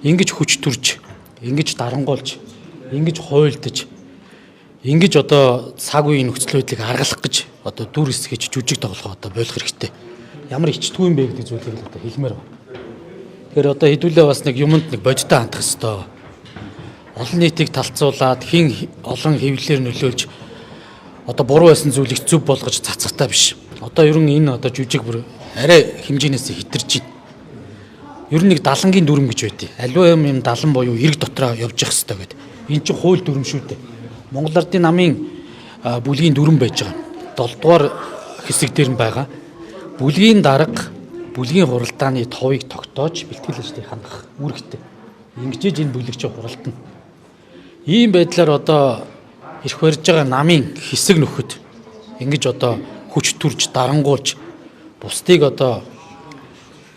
Ингэж хүч төрж, ингэж дарангуйлж, ингэж хуйлдаж, ингэж одоо цаг үеийн нөхцөл байдлыг аргалах гэж одоо дүр эсгэж жүжиг тоглохоо одоо болох хэрэгтэй. Ямар ичдгүй юм бэ гэдэг зүйлийг л одоо хэлмээр байна. Тэгэхээр одоо хэдүүлээ бас нэг юмд нэг бодиттой хандах хэвээр. Олон нийтийг талцуулаад хин олон хэвлэлээр нөлөөлж одоо буруу байсан зүйлийг зөв болгож цацхтай биш. Одоо ер нь энэ одоо жүжиг бүр арай хэмжээнээс хитэрч байна. Ер нь нэг далангийн дүрм гэж байдیں۔ Аливаа юм юм далан буюу эрг дотроо явж явах хэрэгтэй гэдэг. Энэ чинь хууль дүрм шүү дээ. Монгол Ардын намын бүлгийн дүрм байж байгаа. 7 дугаар хэсэг дээр нь байгаа. Бүлгийн дарга бүлгийн хуралдааны товыг тогтоож бэлтгэл ажлыг хангах үүрэгтэй. Ингэжээж энэ бүлэг чинь хуралдана. Ийм байдлаар одоо эрх барьж байгаа намын хэсэг нөхөд ингэж одоо хүч төрж дарангуулж бусдыг одоо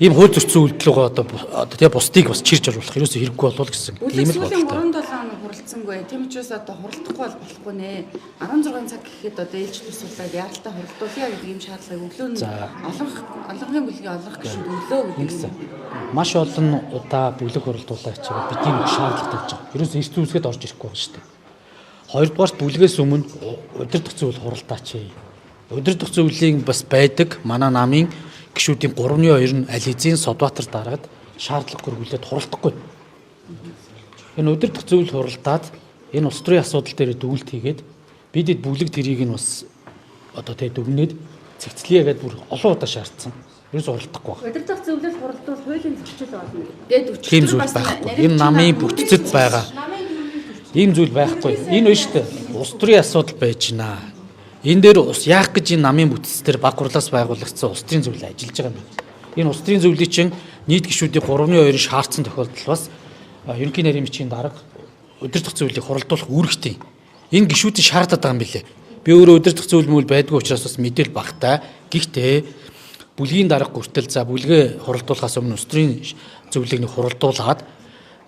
ийм хууль зөрчсөн үйлдэл рүүгээ одоо одоо тэгээ бусдыг бас чирж оруулах ерөөсөө хэрэггүй болов гэсэн Бүлэг ийм л сүүлийн бодолтой. 3 7 хоног хуралдсангүй. Тийм учраас одоо хуралдахгүй бол болохгүй нэ. 16 цаг гэхэд одоо ээлж төсвөлээд яаралтай хуралдуулъя гэдэг ийм шаардлагыг өглөө нь олонх олонхын бүлгийн олонх гишүүд өглөө гэдэг Ингэсэн. юм. Маш олон удаа бүлэг хуралдуулаач байгаа бидний нэг шаардлага тавьж байгаа. Ерөөсөө эрт үүсгээд орж ирэхгүй байгаа шүү дээ. Хоёрдугаарт бүлгээс өмнө удирдах зөвлөл хуралдаач. Удирдах зөвлөлийн бас байдаг манай намын гишүүдийн 3-2 нь аль хэзээ Содбаатар дараад шаардлага гөргүүлээд хуралдахгүй. Энэ удирдах зөвлөл хуралдаад энэ улс төрийн асуудал дээр дүгэлт хийгээд бидэд бүлэг тэрийг нь бас одоо тэ дүгнээд цэгцлэе гэдээ бүр олон удаа шаардсан. Ерөөсөө хуралдахгүй байна. Удирдах зөвлөл хуралдуул хуулийн зөрчил болно гэдэг. Тэгээд Тийм өчигдөр зүйл бас байхгүй. Энэ намын бүтцэд байгаа. Ийм зүйл байхгүй. Энэ биш үү? Улс төрийн асуудал байж байна. Энэ дээр ус яах гэж энэ намын бүтц дээр баг хурлаас байгуулагдсан улс төрийн зөвлөл ажиллаж байгаа юм байна. Энэ улс төрийн зөвлөлийн чинь нийт гишүүдийн 3-2-ын шаардсан тохиолдол бас ерөнхий нарийн бичгийн дарга удирдах зөвлөлийг хуралдуулах үүрэгтэй. Энэ гишүүдийн шаардаад байгаа юм билээ. Би өөрөө удирдах зөвлөл мөл байдгүй учраас бас мэдээл багтай. Гэхдээ бүлгийн дарга хүртэл за бүлгээ хуралдуулахаас өмнө улс төрийн зөвлөлийг нэг хуралдуулаад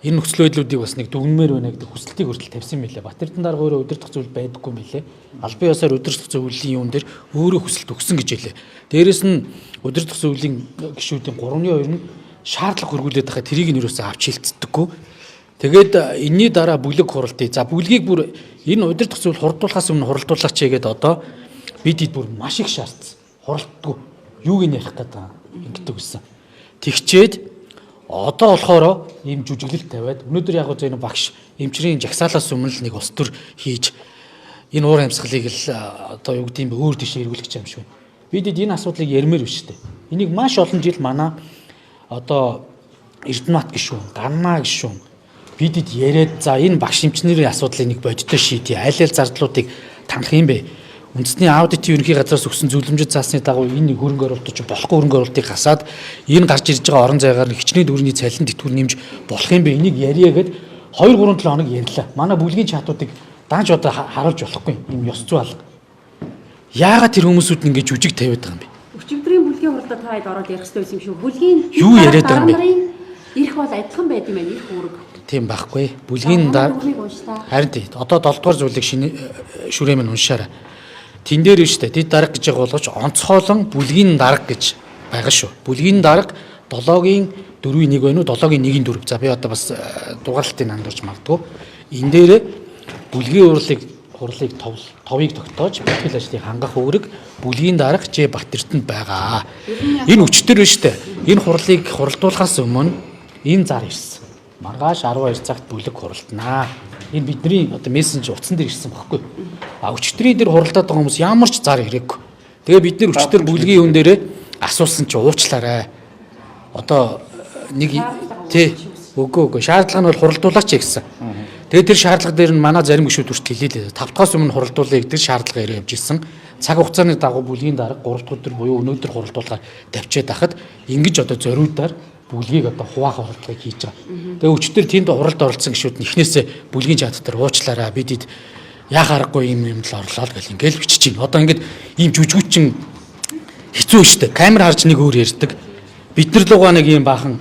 энэ нөхцөл байдлуудыг бас нэг дүгнмээр байна гэдэг хүсэлтийг хүртэл тавьсан мэлээ. Батэрдэн дарга өөрөө удирдах зөвлөл байдаггүй мэлээ. Албан ёсоор удирдах зөвлөлийн юун дээр өөрөө хүсэлт өгсөн гэж хэлээ. Дээрээс нь удирдах зөвлөлийн гишүүдийн 3-2 нь шаардлага хөргүүлээд байхад тэрийг нь юусоо авч хилцдэггүй. Тэгээд энэний дараа бүлэг хуралдъя. За бүлгийг бүр энэ удирдах зөвлөл хурдуулахаас өмнө хуралдуулаач хийгээд одоо бид ид бүр маш их шаардсан. Хуралддаггүй. Юуг нь ярих гэдэг ингэдэг гэсэн. Тэгчээд одоо болохоор ийм жүжиглэлт тавиад өнөөдөр яг үгүй энэ багш эмчрийн жагсаалаас өмнө л нэг улс төр хийж энэ уур амьсгалыг л одоо юу гэдэг юм бэ өөр тийшээ эргүүлэх гэж юм шиг байна. Бид энэ асуудлыг ярмээр биш үү? Энийг маш олон жил манай одоо Эрдэнэбат гишүүн, Ганмаа гишүүн бидэд яриад за энэ багш эмчнэрийн асуудлыг нэг бодиттой шийдье. Аль аль зардлуудыг танах юм бэ? Үндэсний аудитын ерөнхий газраас өгсөн зөвлөмжөд заасны дагуу энэ хөрөнгө оруулалт чинь болохгүй хөрөнгө оруулалтыг хасаад энэ гарч ирж байгаа орон зайгаар нь хичнээн төгрөгийн цалин тэтгэвэр нэмж болох юм бэ? Энийг ярья гэд 2 3 7 хоног ярьлаа. Манай бүлгийн чатуудыг даанч одоо харуулж болохгүй юм ёс зүй алга. Яагаад тэр хүмүүсүүд нь ингэж жүжиг тавиад байгаа юм бэ? Өчигдрийн бүлгийн хуралдаа та хэд ороод ярих хэрэгтэй байсан юм шиг. Бүлгийн Юу яриад байгаа юм бэ? бэ? Ирэх бол адилхан байд юм байна. Ирэх үүрэг. Тийм байхгүй. Бүлгийн дараа Дүрмийг уншлаа. Харин тий. Одоо 7 дугаар зүйлийг шинэ шүрээн минь уншаарай. Тэн дээр нь штэ тэд дарга гэж байгаа боловч онцгойлон бүлгийн дарга гэж байгаа шүү. Бүлгийн дарга 7-гийн 4-ийн 1 байна уу? 7-гийн 1-ийн 4. За би одоо бас дугаарлалтыг андуурч магадгүй. Энэ дээр бүлгийн хурлыг товыг тогтоож бэлтгэл ажлыг хангах үүрэг бүлгийн дарга Ж Батэртэнд байгаа. Энэ өчтөр биш үү? Энэ хурлыг хуралдуулахаас өмнө энэ зар ирсэн. Маргааш 12 цагт бүлэг хуралданаа. Энэ бидний одоо мессенжер утсан дээр ирсэн багхгүй. А өчтөрийн дээр хуралдаад байгаа хүмүүс ямар ч зар ирээгүй. Тэгээ бид нэр өчтөр бүлгийн юун дээрээ асуусан чи уучлаарай. Одоо нэг тий үгүй шаардлага нь бол хуралдуулаач гэсэн. Тэгээ тэр шаардлага дээр нь манай зарим гишүүд хүртэл хэлээ лээ. 5 дахаас өмнө хуралдуулъя гэдэг шаардлага яриа явж исэн. Цаг хугацааны дагуу бүлгийн дарга 3 дахь өдөр буюу өнөөдөр хуралдуулахаар тавьчаад байхад ингэж одоо зориудаар бүлгийг одоо хуваах хуралдлагыг хийж байгаа. Тэгээ өчтөр тэнд хуралд оролцсон гишүүд нь эхнээсээ бүлгийн чат дээр уучлаарай бид эд яа харахгүй юм юм л орлоо л гэл ингээл бичиж байна. Одоо ингээд ийм жүжигчин чинь хэцүү шүү дээ. Камер харж нэг өөр ярьдаг. Бид нар лугаа нэг юм баахан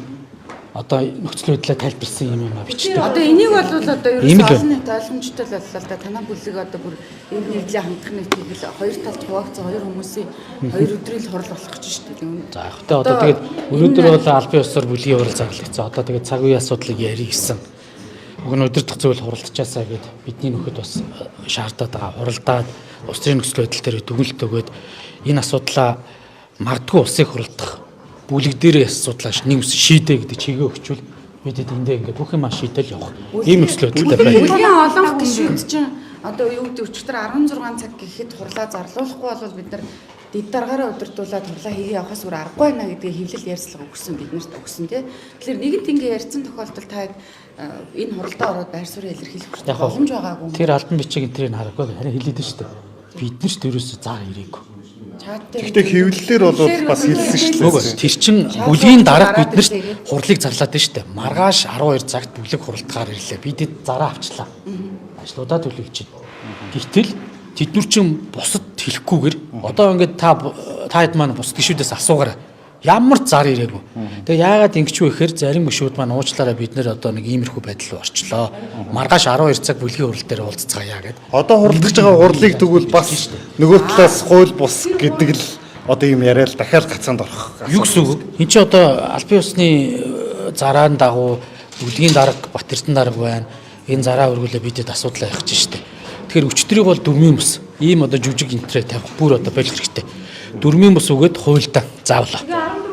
одоо нөхцөл байдлаа тайлбарлсан юм юм а бичдэг. Одоо энийг бол одоо Ийм л ерөөсөө байна. олон нийт ойлгомжтой л боллоо л да. Танаа бүлэг одоо бүр энэ нэгдлээ хангах нийтийг л хоёр талд хуваагдсан хоёр хүмүүсийн хоёр өдрийн л хурал болох гэж шүү дээ. За яг тэ одоо тэгээд өнөөдөр бол албан ёсоор бүлгийн хурал зарлагдсан. Одоо тэгээд цаг үеийн асуудлыг ярих гэсэн. Уг нь удирдах зүйл хуралдчихаасаа гэд бидний нөхөд бас шаардаад байгаа. Хуралдаад улс төрийн нөхцөл байдал дээр дүгнэлт өгөөд энэ асуудлаа магадгүй улсыг хуралдах бүлэг дээрээ асуудлаа нэг ус шийдэ гэдэг чигээ өгчвөл бид эндээ ингээд бүх юм шийдэл явах. Ийм нөхцөл байдалтай байна. Бүлгийн олонх гишүүд чинь одоо юу гэдэг өчигдөр 16 цаг гэхэд хурлаа зарлуулахгүй бол бид нар дэд даргаараа удирдуулаад хурлаа хийгээ явахаас өөр аргагүй байна гэдгээ хэвлэл ярьцлага өгсөн биднэрт өгсөн тий. Тэгэхээр нэгэнт ингээ ярьсан тохиолдолд та энэ хуралдаа ороод байр суурь илэрхийлэх Яг боломж байгаагүй. Тэр албан бичиг энэ тэрийг харахгүй харин хэлээд нь шүү дээ. Бид нар ч тэрөөсөө зар ирээгүй. Гэхдээ хэвлэлээр бол бас хэлсэн шүү дээ. Үгүй тэр чин бүлгийн дарга бид нарт хурлыг зарлаад байна шүү дээ. Маргааш 12 цагт бүлэг хуралдахаар ирлээ. Бид зараа авчлаа. Ажлуудаа төлөвлөж байна. Гэтэл тэд нар чин бусад хэлэхгүйгээр одоо ингээд та та хэд маань бусад гишүүдээс асуугаарай. Ямар зар ирээгүй. Тэгээ яагаад ингэж вэ гэхээр зарим гишүүд маань уучлаарай бид нэр одоо нэг иймэрхүү байдал руу орчлоо. Маргааш 12 цаг бүлгийн хурал дээр уулзцгаая гэд. Одоо хуралдаж байгаа хурлыг тэгвэл бас нөгөө талаас хууль бус гэдэг л одоо юм яриа л дахиад гацаанд орох. Юу гэсэн үг? Энд чи одоо албан ёсны зараан дагуу бүлгийн дарга Батэрдэн дарга байна. Энэ зараа өргүүлээ бидэд асуудал авах гэж штэ. Тэгэхээр өчтөрийг бол дөрмийн бус ийм одоо жүжиг энтрээ тавих бүр одоо болох хэрэгтэй. Дөрмийн бус өгөөд хуульдаа заавлаа.